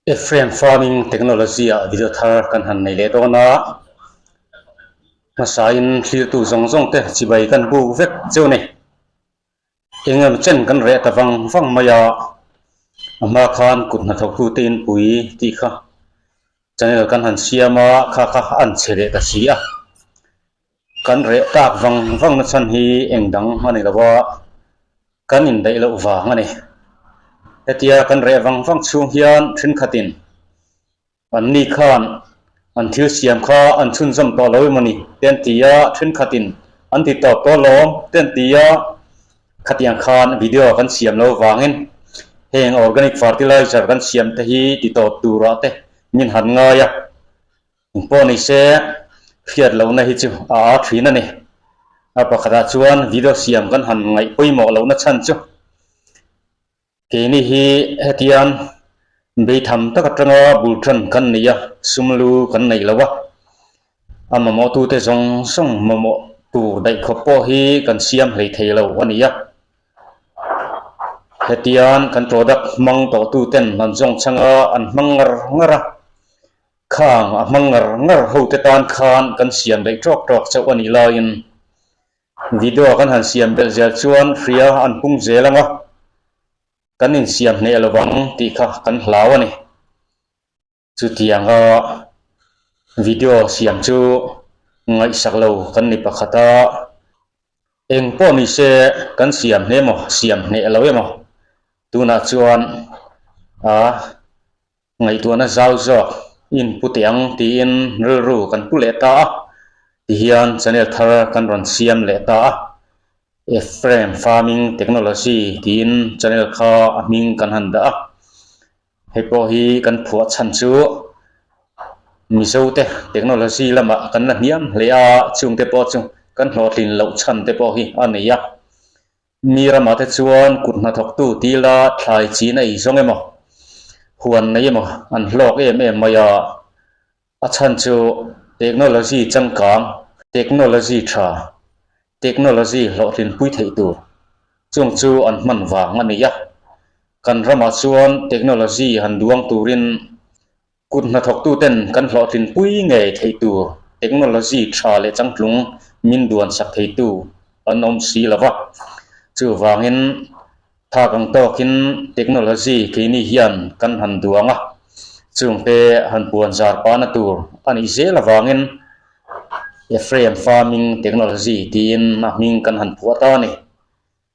Ephraim Farming Technology ah video thar kan han nei leh dawn a, hmasain thlirtu zawng zawng te chibai kan buk vek cheu a ni. Eng emaw chen kan reh ta vang vang mai a, a hma khan kut hnathawktute inpui tih kha channel kan han siam a, kha kha an chhe leh ta si a. Kan reh tak vang vang na chhan hi eng dang a ni lo a, kan indaih loh vang a ni. Hetia kan reh vang vang chhung hian thenkhatin an ni khan an thil siam kha an chhunzawm tawh lo emaw ni te an ti a, thenkhatin an ti tawp tawh lawm te an ti a, khatiang khan video kan siam lo vangin heng organic fertilizer kan siam te hi ti tawp turah te min han ngai a. Engpawh ni se, hriat lohna hi chu a a thin a ni. A pakhatah chuan video siam kan han ngaih pawimawh lohna chhan chu keini hi hetiang beitham tak atanga bul tan kan nei a, sumlu kan neih lo a, a mamawhtute zawng zawng mamawh tur daih khawp pawh hi kan siam hlei thei lo a ni a. Hetiang kan product hmang tawhtuten an zawng chhang a, an hmang ngar ngar a. Khang a hmang ngar ngar ho te tan khan kan siam daih tawk tawk chauh a nih laiin video kan han siam belh zel chuan hria an pung zel ang a, kan insiam hneh lo vang tih kha kan hlau a ni. Chutianga video siam chu ngaihsak lo kan ni pakhat a, eng pawh ni se kan siam hneh emaw siam hneh lo emaw tunah chuan a Ngaihtuahna zau zawk in pu teh ang tiin rilru kan pu leh ta a, tihian channel thar kan rawn siam leh ta a, Ephraim Farming Technology tiin channel kha a hming kan han dah a, hei pawh hi kan phuah chhan chu Mizote technology lamah kan la hniam hle a, chungte pawh chu kan hlawhtlin loh chhan te pawh hi a nei a. Mi ramah te chuan kut hnathawktu tila thlai chin a ei zawng emaw, huan nei emaw an hlawk em em mai a. A chhan chu technology changkang, technology tha, technology hlawhtlinpui theih tur chung chu an hman vang a ni a. Kan ramah chuan technology han duang turin Kut hnathawktuten kan hlawhtlinpui ngei theih tur technology tha leh changtlung min duan sak theitu an awm si lo va. Chuvangin thak ang tawkin technology keini hian kan han duang a, chungte han puan zar pahna tur a nih zel avangin Ephraim Farming Technology tiin a hming kan han phuah ta a ni.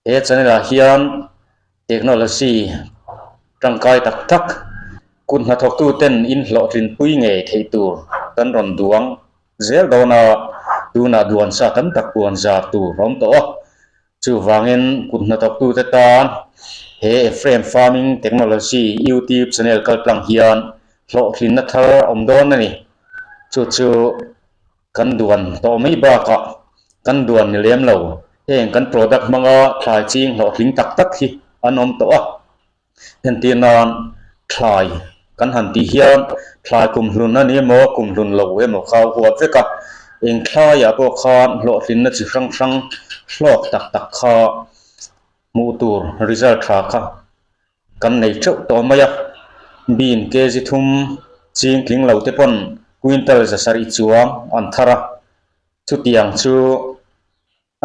He channel ah hian technology tangkai tak tak kut hnathawktu ten in hlawhtlinpui ngei theih tur kan rawn duang zel dawn a, tunah duan sa tam tak puan zar tur a awm tawh a, chuvangin kut hnathawktu te tan he Ephraim Farming Technology YouTube channel kaltlang hian hlawhtlinna thar a awm dawn a ni. Chu chu. Kan duan tawh mai bakah kan duan ni lem lo, heng kan product hmanga thlai ching hlawhtling tak tak hi an awm tawh a. Entir nan thlai kan han tih hian thlai kumhlun a ni emaw kumhlun lo emaw kha a huap vek a, eng thlaiah pawh khan hlawhtlinna chi hrang hrang hlawk tak tak kha hmuh tur result tha kha Kan nei teuh tawh mai a, bean kg thum ching tling lo te pawn quintal zasarih chuang an thar a, chutiang chu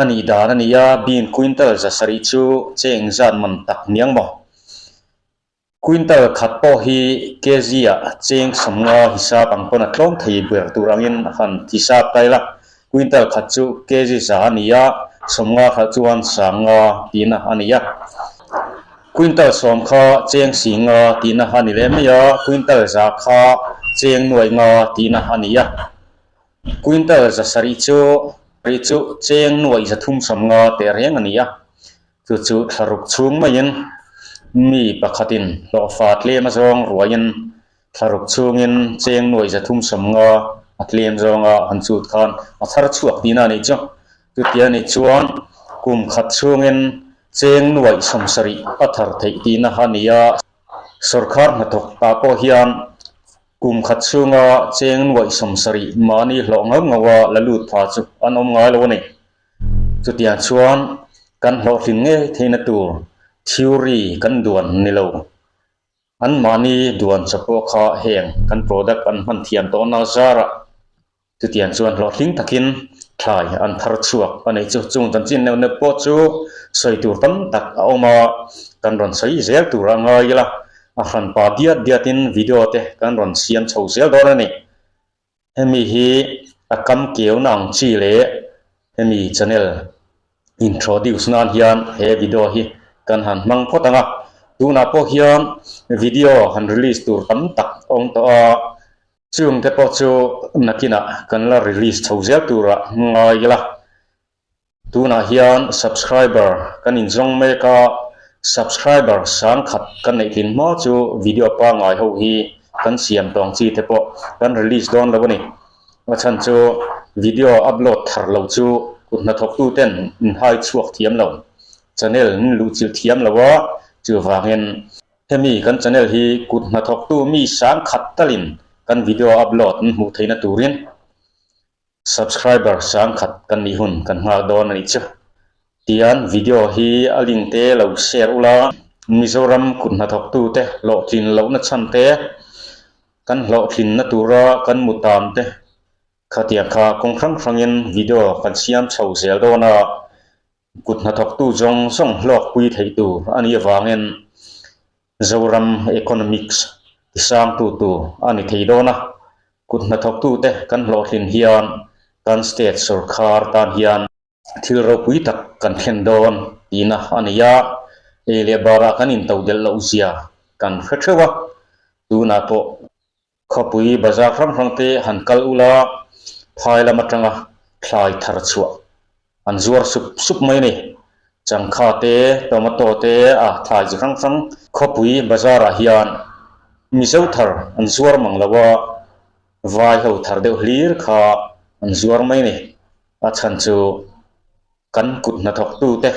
a nih dan a ni a, bean quintal zasarih chu cheng zat man tak niang maw? Quintal khat pawh hi kg ah cheng 50 hisap ang pawn a tlawm thei ber tur angin a han hisap ta ila, quintal khat chu kg za a ni a, 50 khat chuan 50 tihna a ni a. Quintal 10 kha cheng 50 tihna a ni leh mai a, quintal za kha cheng nuai nga tihna a ni a. Quintal 700 chu ri chu cheng nuai 350 teh reng a ni a. Chu chu thlaruk chhung maiin mi pakhatin hlawhfa tlem azawng ruaiin Thlaruk chhungin cheng nuai 350 a tlem zawnga han chut khan a thar chhuak tihna a nih chu. Chutia nih chuan kum khat chhungin cheng nuai 70 a thar theih tihna a ni a. Sawrkhar hnathawk tah pawh hian kum khat chhunga cheng nuai 70 mahni hlawh ngau ngau a la lut pha chu an awm ngai lo a ni. Chutiang chuan kan hlawhtlin ngei theihna tur. Theory kan duan ni lo. Anmahni duan cha pawh kha heng kan product an hman thiam tawhna zarah chutiang chuan hlawhtling takin thlai an thar chhuak a nih chu. Chung chanchin neuh neuh pawh chu sawi tur tam tak a awm a, kan rawn sawi zel tur a ngai ila, a hranpa diat diatin video te kan rawn siam chho zel dawn a ni. Hemi hi a kam keuna ang chi leh hemi channel introduce nan hian he video hi kan han hmang phawt ang a. Tunah pawh hian video han release tur tam tak a awm tawh a, chungte pawh chu nakinah kan la release chho zel turah ngai ila. Tunah hian subscriber kan inzawng mek a, subscriber sangkhat kan neih tlin hma chu video pangngai ho hi kan siam tawng chi te pawh kan release dawn lo a ni. A chhan chu video upload thar lo chu kut hnathawktu ten in hai chhuak thiam lo, channel in luhchilh thiam lo a, chuvangin hemi kan channel hi kut hnathawktu mi sangkhat talin kan video upload an hmuh theihna turin Subscriber sangkhat kan nih hun kan nghak dawn a nih chu. Tian video hi a link te lo share ula, Mizoram kut hnathawktu te hlawhtlin lohna chhan te, kan hlawhtlinna tura kan mu tam te khatiang kha kawng hrang hrangin video kan siam chho zel dawn a, kut hnathawktu zawng zawng hlawkpui theih tur a nih avangin Zoram economics tisangtu tur a ni thei dawn a, kut hnathawktute kan hlawhtlin hian kan state sorkar tan hian thil ropui tak kan thlen dawn tihna a ni a, ei leh barah kan intodelh loh zia kan hre theuh a, tunah pawh Khawpui bazar hrang hrang te han kal ula phai lam atanga thlai thar chhuah an zuar sup sup mai a ni. Changkha te, tomato te a thlai chi hrang hrang khawpui bazar ah hian Mizo thar an zuar mang lo a, vai ho thar deuh hlir kha an zuar mai a ni. A chhan chu kan kut hnathawktu te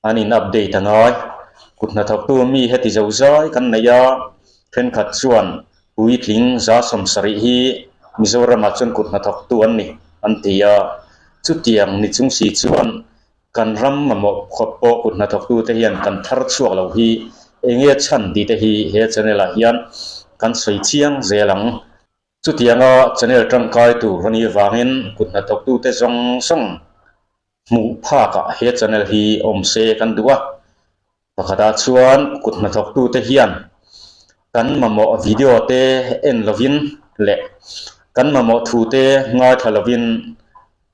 an in update a ngai. Kut hnathawktu mi heti zo zai kan nei a, thenkhat chuan puitling 70% hi Mizoramah chuan kut hnathawktu an ni an ti a. Chutiang ni chung si chuan kan ram mamawh khawp pawh kut hnathawktu te hian kan thar chhuak lo hi eng nge chhan tih te hi he channel ah hian kan sawi chiang zel ang. Chutianga channel tangkai tur a nih avangin kut hnathawktute zawng zawng hmuh phakah he channel hi awm se kan duh a. Pakhatah chuan kut hnathawktute hian kan mamawh video te en lovin leh kan mamawh thu te ngaithla lovin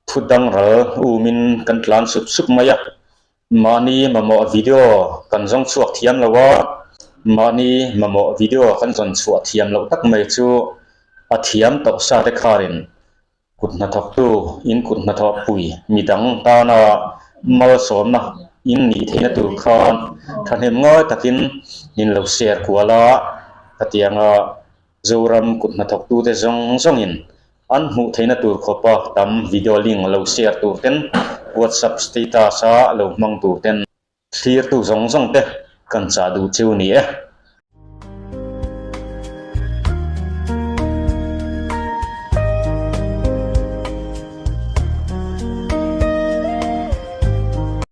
thu dangral umin kan tlan sup sup mai a. Mahni mamawh video kan zawng chhuak thiam lo a, mahni mamawh video kan zawn chhuah thiam loh tak mai chu a thiam tawh sa te kharin kut hnathawktu in kut hnathawhpui midang tana malsawmna in nih theihna tur khan thahnem ngai takin in lo share kual a, hetianga Zoram kut hnathawktute zawng zawngin an hmuh theihna tur khawpa tam video link lo share tur ten WhatsApp status a lo hmang tur ten thlirtu zawng zawng te kan chah duh chu ni e.